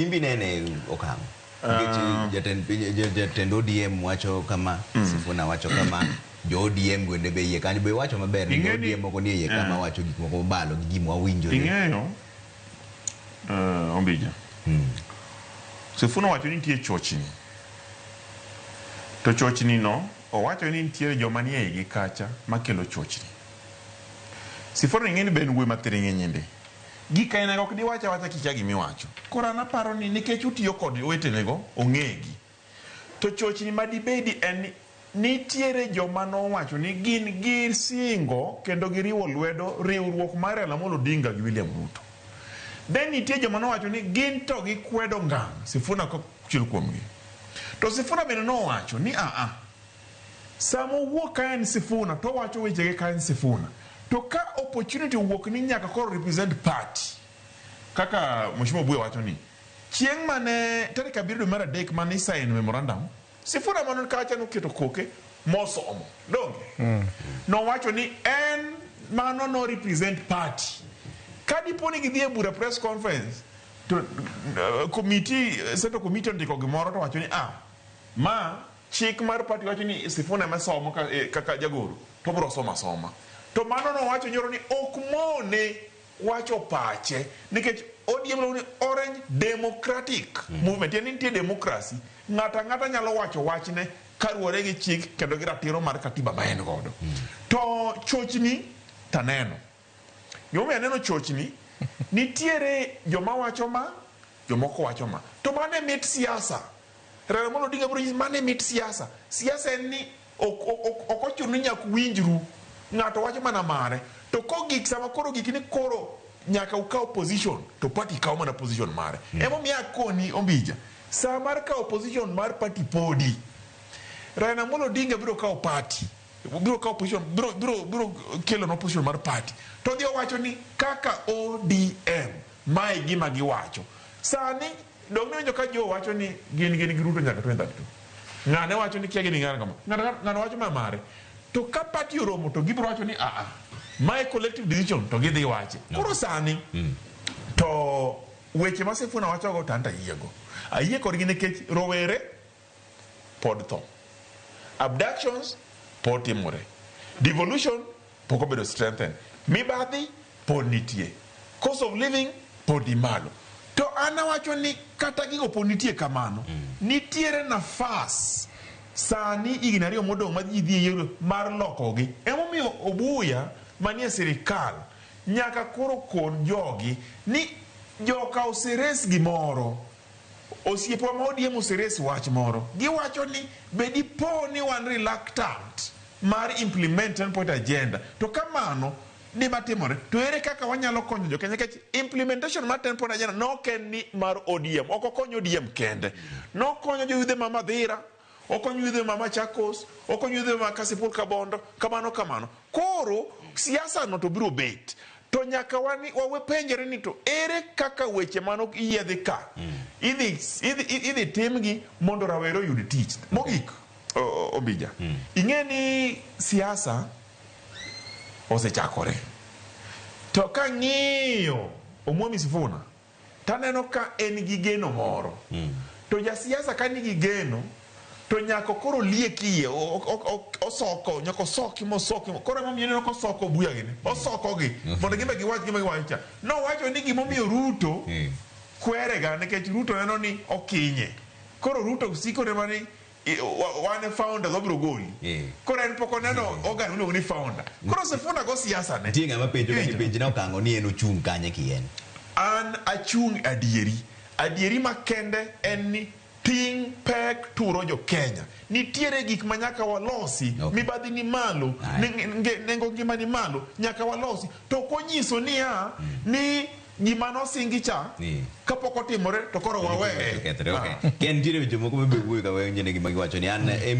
Imbi nene okang'. Nikech jatend piny jatend ODM wacho kama, Sifuna wacho kama, jo ODM bende be iye kanyo be wacho maber ni jo Ing'e ni- ODM moko nie iye kama wacho gik moko mobalo gi gima wawinjo. Ing'eyo Ombija. Sifuna wacho ni nitie chochni. To chochni no owacho ni nitiere joma nie igi kacha makelo chochni. Sifuna ing'e ni be en wuoyi mathiring'inyi ndi. Gik ainago ok diwach awacha kikia gima iwacho. Koro an aparo ni nikech otiyo kod owetenego, ong'egi. To chochni ma dibedi en ni nitiere joma nowacho ni gin gisingo kendo giriwo lwedo riwruok mar Raila Amolo Odinga gi William Ruto. Then nitie joma nowacho ni gin to gikwedo ngang' Sifuna achiel kuomgi. To Sifuna bende nowacho ni aa, sama owuok ka en Sifuna to owacho wechege ka en Sifuna. To ka opportunity owuok ni nyaka koro represent party, kaka Mheshimiwa Obuya wacho ni chieng' mane tarik 7 dwe mar 3 mane isign memorandum, Sifuna mane kacha noketo koke mosomo. Donge? Nowacho ni en mano no represent party. Ka dipo ni gidhi e bura press conference to committee, central committee ondiko gimoro to wacho ni ma chik mar party wacho ni Sifuna ema somo kaka jagoro to obiro somo asoma. To mano nowacho nyoro ni ok mone wacho pache nikech ODM iluongo ni Orange Democratic Movement. Tiende ni nitie democracy. Ng'ato ang'ata nyalo wacho wachne kaluwore gi chik kendo gi ratiro mar katiba ma en godo. To chochni taneno. Gimomiyo aneno chochni, nitiere joma wacho ma, jomoko wacho ma. To mano e mit siasa. Raila Amolo Odinga biro nyisi mano e mit siasa. Siasa en ni ok ochuno ni nyaka uwinjru. Ng'ato wacho mana mare. To kogik sama koro gik ni koro nyaka ukaw position to party kawo mana position mare. Emomiyo akoni Ombija, saa mar kawo position mar party podi. Raila Amolo Odinga biro kawo party. Biro kawo position, biro kelo no position mar party. To odhi owacho ni kaka ODM, mae gima giwacho. Sani dong' niwinjo ka Joe wacho ni gin gi Ruto nyaka 2032. Ng'ane wacho ni kia gini ng'ane kama. Ng'ano wacho ma mare. To ka party oromo to gibiro wacho ni mae collective decision to gidhi wache. Koro sani to weche ma Sifuna wachogo to anto ayiego. Ayie kodgi nikech rowere pod tho. Abductions pod timore. Devolution pok obedo strengthened. Mibadhi pod nitie. Cost of living pod ni malo. To an awacho ni kata gigo pod nitie kamano, nitiere nafas sani higni 2 modong' ma ji dhi e yiero mar lokogi. Emomiyo Obuya manie sirikal nyaka koro kon jogi ni joka oseres gimoro. Osiepewa ma ODM oseres wach moro. Giwacho ni be dipo ni wan reluctant mar implement 10 point agenda. To kamano dima timore to ere kaka wanyalo konyo jo Kenya nikech implementation mar 10 point agenda nok en ni mar ODM. Ok okonyo ODM kende. Nokonyo joyudhe ma Madhira, okonyo yudhe ma Machakos, okonyo yudhe ma Kasipul Kabondo, kamano kamano. Koro siasa no to biro bet. To nyaka wawe penjore ni to ere kaka weche mano yiedhi ka idhi timgi mondo rawere oyud tich. Mogik, Ombija, ing'e ni siasa osechakore. To kang'iyo Omwami Sifuna, taneno ka en gi geno moro. To jasiasa ka nigi geno, to nyaka koro liek iye, osoko, nyaka osoki mosoki. Koro emomiyo ineno kosoko Obuya gini, osokogi, mondo gimbe giwach gima giwacho cha. Nowacho ni gimomiyo Ruto kwerega nikech Ruto neno ni okinye. Koro Ruto siko ne mana ni wan e founder wabiro goli. Koro en pok oneno organ miluongo ni founder. Koro Sifuna go siasa ne. Nitie ng'ama penjo ka penj na okang'o ni en ochung' kanye kien. An achung' adieri. Adieri makende en ni ting' pek turo jo Kenya. Nitiere gik ma nyaka walosi. Mibadhi ni malo, nengo ngima ni malo, nyaka walosi. To ok onyiso niya ni gima nosingi cha kapok otimore to koro wawe. Ken nitiere weche moko mabe wuoyo ka wawenjo ne gima giwacho ni an